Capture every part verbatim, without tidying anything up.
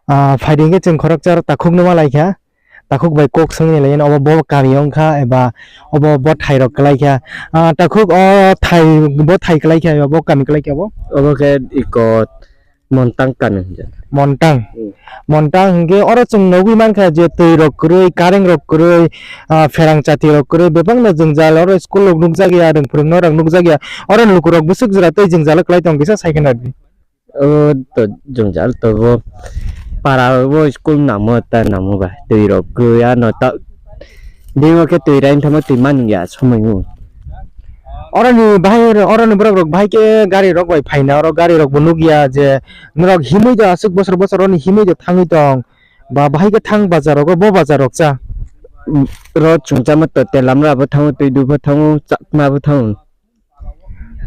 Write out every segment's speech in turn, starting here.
Ah, phaidi hwnkhe chwng khoroksa takhukno ma laikha. Takhuk bai kok swngwi lai, obo bo kami wngkha eba obo bo thairok kwlaikha. Ah, takhuk o thai, bo thai kwlaikha eba bo kami kwlaikha bo? Obo khe iko Montang kami hwnjak. Montang. Hmm. Montang hwnkhe oro chwng nugwi mankha je twi rok kwrwi, kareng rok kwrwi, ah, pherang chati rok kwrwi, bebakno jwngjal, oro school rok nukjakya, rwng phwrwngno rok nukjakya, oro lukurok bwswk jora tei jwngjal kwlai tong kisa sai khna di. O to jwngjal to bo para bo school namo ta namo ba twi rok kwrwi ano ta bini khe twi rain thamo twi man ya somoi o. Oroni bahai, oroni borok rok bahai khe gari rok bai phaina, oro gari rok bo nukya je norok himwi do aswk bosor bosor oroni himwi do thangwi tong ba bahai khe thang bazar rogo bo bazar rok cha. Ro chwngchama to telamra bo thango twi dubo thango chakma bo thango.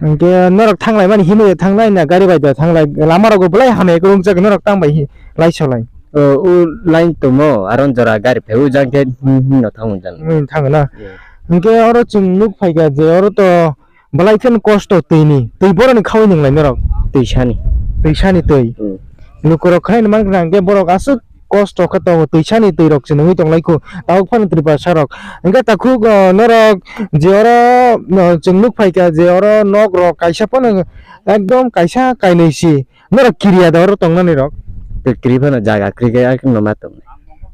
Hwnkhe norok thanglai mani himwi thanglai na gari bai da thanglai lama rogo belai hamya kwrwngsa norok tang bai hi lai solai. O u line tomo aron jora gari phai u jang khe him him no thango jang. Himwi thango na. Yeah. Hwnkhe oro chwng nuk phaikha je oro to belai kheno kosto twi ni twi boroni khaui nwnglai norok. Twi sani. Twi sani twi. Hmm. Lukurok khaina mankha hwnkhe borok aswk kosto khe tongo, twisani twi rok se nungwi tong lai kho, tabuk phano Tripura sa rok. Hwnkhe takhuk, o, norok je oro, o, chwng nuk phaikha je oro nok rok kaisa phano ekdom kaisa kainwi si norok kiriya da oro tongnani rok. Tei kiri phano jaga kiri khe no ma tong.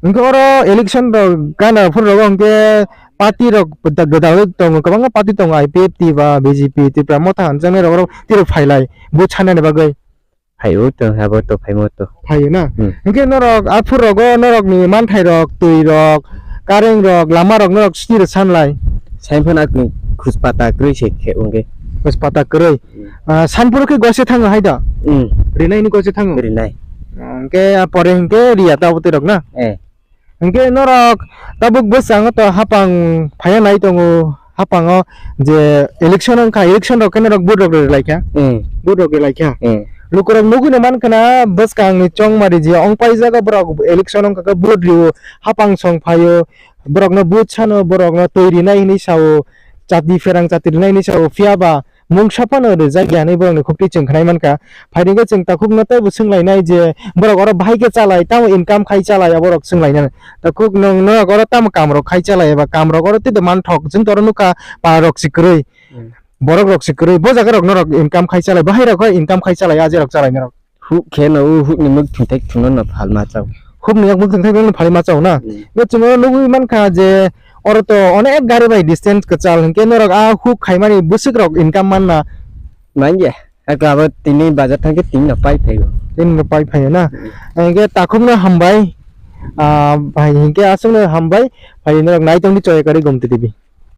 Hwnkhe oro election rok gana phuru rogo hwnkhe party rok gwdalwi tongo, kwbangma party tongo, I P F T ba B J P, Tripura Motha hwnjaknai rok oro tiro phailai vote sanani bagwi. Phaio to, abo to phaimo to. Phaio na? Hmm. Hwnkhe norok aphur rogo norokni manthai rok, twi rok, kareng rok, lama rok norok sini rw sanlai. Saimphano akni khuspata kwrwi se khe wngkhe. Khuspata kwrwi. Hmm. Ah, sanphuru khe gose thango hai da? Hmm. Rinaini gose thango? Rinai. Ah, hwnkhe ah, pore hwnkhe riya ta abotwi rok na? Eh. Hwnkhe norok tabuk bwskango to hapang phaiya nai tongo, hapango je election wngkha, election rok khe norok vote rok rwlaikha. Hmm. Vote rok rwlaikha. Hmm. Lukurok nugwino mankha na bwskangni chongmari je ongpai jaga borok election wngkha khe vote rwo, hapang song phaio, borokno vote sano, borokno twi rinai hinwi sao, chati pherang chati rinai hinwi sao, phiya ba mungsa phano rijak ya hinwi borokni khukti chwng khnai mankha. Phaidi khe chwng takhukno teibo swnglainai je borok oro bahai khe chalai, tamo income khai chalai, aborok swnglainai. Takhuk nwng norok oro tamo kamrok khai chalai eba kamrok oro teibo manthok, chwng to oro nukha pararok se kwrwi, hmm, borokrok se kwrwi, bo jagarok norok income khai chalai, bahairok income khai chalai, ajerok chalainai rok. Huk khe no, o huk ni mwk thwngthai thwngno no phalma chao. Huk ni mwk thwngthai no phalma chao na. Hmm. Bo chwng oro nugwi mankha je oro to onek gari bai distance kwchal, hinkhe norok a huk khaimani bwswk rok income manna. Manya, ako abo tini bazar thangkhe tini no pai phaio. Tini no pai phaio na. Hmm. Hinkhe takhukno hambai, ah, bai hinkhe aswkno hambai, bai norok naitongdi Choya Kari Gomti T V.